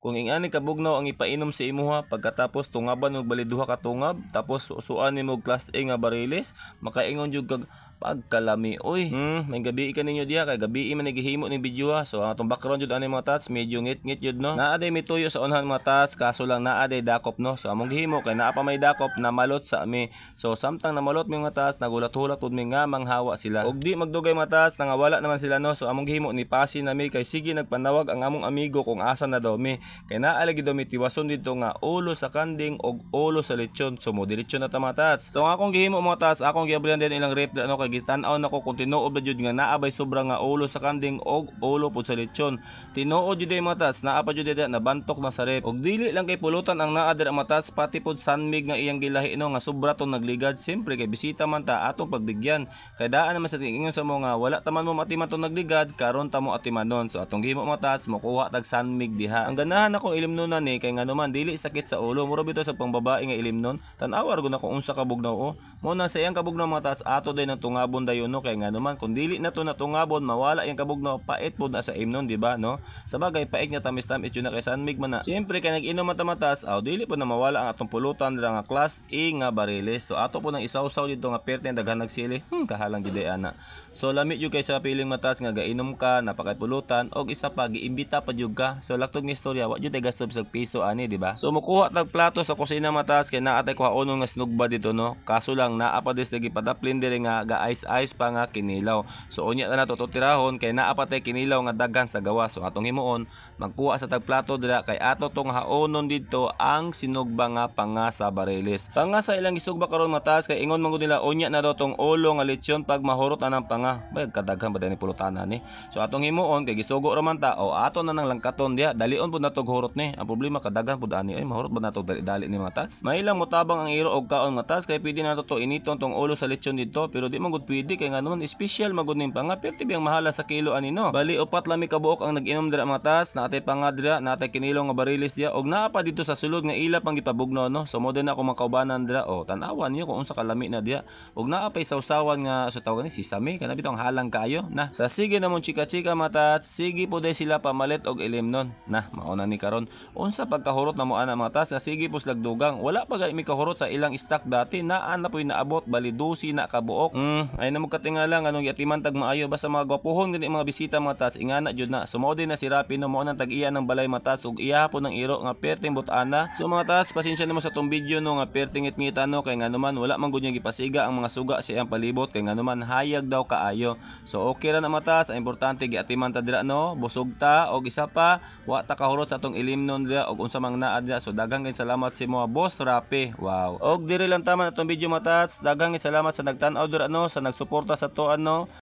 Kung ingani kabugnaw ang ipainom sa imuha, pagkatapos tungaban og bali duha ka tungab, tapos susuan nimo og Class A nga bariles, makaingon jud kag pagkalami oy. May gabi ka ninyo diha kay gabi man ni gihimo ning video ha. So ang atong background jud ani, mga tats, medyo ngit-ngit jud, no. Naa day mituyo sa unahan, mga tats, kaso lang naa day dakop, no. So among gihimo kay naa pa may dakop, namalot sa ami. So samtang namalot mi, mga tats, nagulat-hulat pud mi nga manghawa sila. Og di magdugay, mga tats, nangawala naman sila, no. So among gihimo, ni pasi nami kay sige nagpanawag ang among amigo kung asa na daw mi. Kay naa lagi daw mi tiwason dito nga ulo sa kanding og ulo sa lechon. So mo diretsyo na ta, mga tats. So ang akong gihimo, mga tats, akong giabrihan din ilang ref ano kay gitan-aw nako kung tinuod ba jud nga naa bay sobra nga ulo sa kanding og ulo pud sa lechon. Tinuod jud mga tats, naa pa jud diha, nabantok na sa ref. Og dili lang kay pulutan ang naa dira, mga tats, pati pud sanmig nga iyang gilahi, no, nga sobra tong nagligad. Siyempre kay bisita man ta, atong pagbigyan. Kay daan naman sa ingon sa mo nga wala taman mo matiman tong nagligad, karon ta mo atimanon. So atong gihimo, mga tats, mokuha tag sanmig diha. Ang ganahan ako ilimnon ni kay ngano man dili sakit sa ulo. Mura bitaw sa pangbabae nga ilimnon. Tan-awa ra gud nako unsa ka bugnaw oh. Mo na sa iyang kabugnaw, mga tats, ato din ang tungabon dayon, no, kay ngano man kung dili na to natungabon, mawala iyang kabugnaw, pait pod na sa imnon, di ba, no? Sa bagay, pait nga tamis-tamis yun na kay sanmig man na. Siyempre kay nag-inom man ta, mga tats, aw dili po na mawala ang atong pulutan dira nga Class A nga bariles. So ato po nang isawsaw dito nga perte daghan nagsili. Kahalang jud ana. So lami jud kay sa piling, mga tats, nga gainom ka, napakay pulutan og isa pa, giimbita pa jud ka. So laktog ni istorya, wa jud tay gasto bisag piso ani, di ba? So mukuha tag plato sa kusina, mga tats, kay naa tay kuhaonon nga sinugba dito, no. Kaso lang naa pa des lagi padaplin diri nga ga ice ice pa nga kinilaw. So unya na nato to tirahon kay naa pa tay kinilaw nga daghan sa gawas. So atong himuon, magkuha sa tag plato dira kay ato tong haonon dito ang sinugba nga panga sa bariles. Panga sa ilang gisugba karon, mga tats, kay ingon man gud nila unya na daw tong ulo nga lechon pag mahurot na ng panga. Bayag kadaghan ba ni pulutanan ni. So atong himuon kay gisugo ra man ta o ato na nang langkaton diha, dalion pud nato hurot ni. Ang problema kadaghan pud ani ay mahurot ba nato dali-dali ni, mga tats. May lang motabang ang iro og kaon, mga tats, kay pwede nato to initon tong ulo sa lechon dito, pero di man gud pwede kay ngano man special magud ning panga, perti biyang mahala sa kilo ani, no. Bali upat lami kabuok ang nag-inom dira, mga tats, naa tay panga dira, naa tay kinilaw nga bariles diha og naa pa dito sa sulod nga ila pang gipabugnaw, no. So mo din ako mga kaubanan dira o tan-awan niyo kung unsa kalami na diha. Og naa pay sawsawan nga sa tawag ni sesame kana bitong halang kaayo na. Sa sige namon chika-chika, mga tats, sige po day sila pamalit og ilimnon. Na mao na ni karon. Unsa pagkahurot na mo ana, mga tats, sa sige pus lagdugang. Wala pa gani mi kahurot sa ilang stock dati, naa na po'y naabot bali 12 na kabuok. Ay na mo katingala nganong giatiman tag maayo, basta mga gwapuhon gani mga bisita, mga tats, ingana jud na. So mao din na si Rapi, no, mao nang tag-iya ng balay, mga tats, ug iya po ng iro nga perting butana. So mga tats, pasensya na mo sa tong video, no, nga perting ngit-ngita, no, kay ngano man wala man gud niya gipasiga ang mga suga sa iyang palibot kay ngano man hayag daw kaayo. So okay ra na, mga tats, ang importante giatiman ta dira, no, busog ta og isa pa wa ta kahurot sa atong ilimnon dira og unsa mang naa dira. So daghang kay salamat sa mga Boss Rapi. Wow. Og diri lang taman atong video, mga tats. Daghang kay salamat sa nagtan-aw dira, no, sa nagsuporta sa to ano.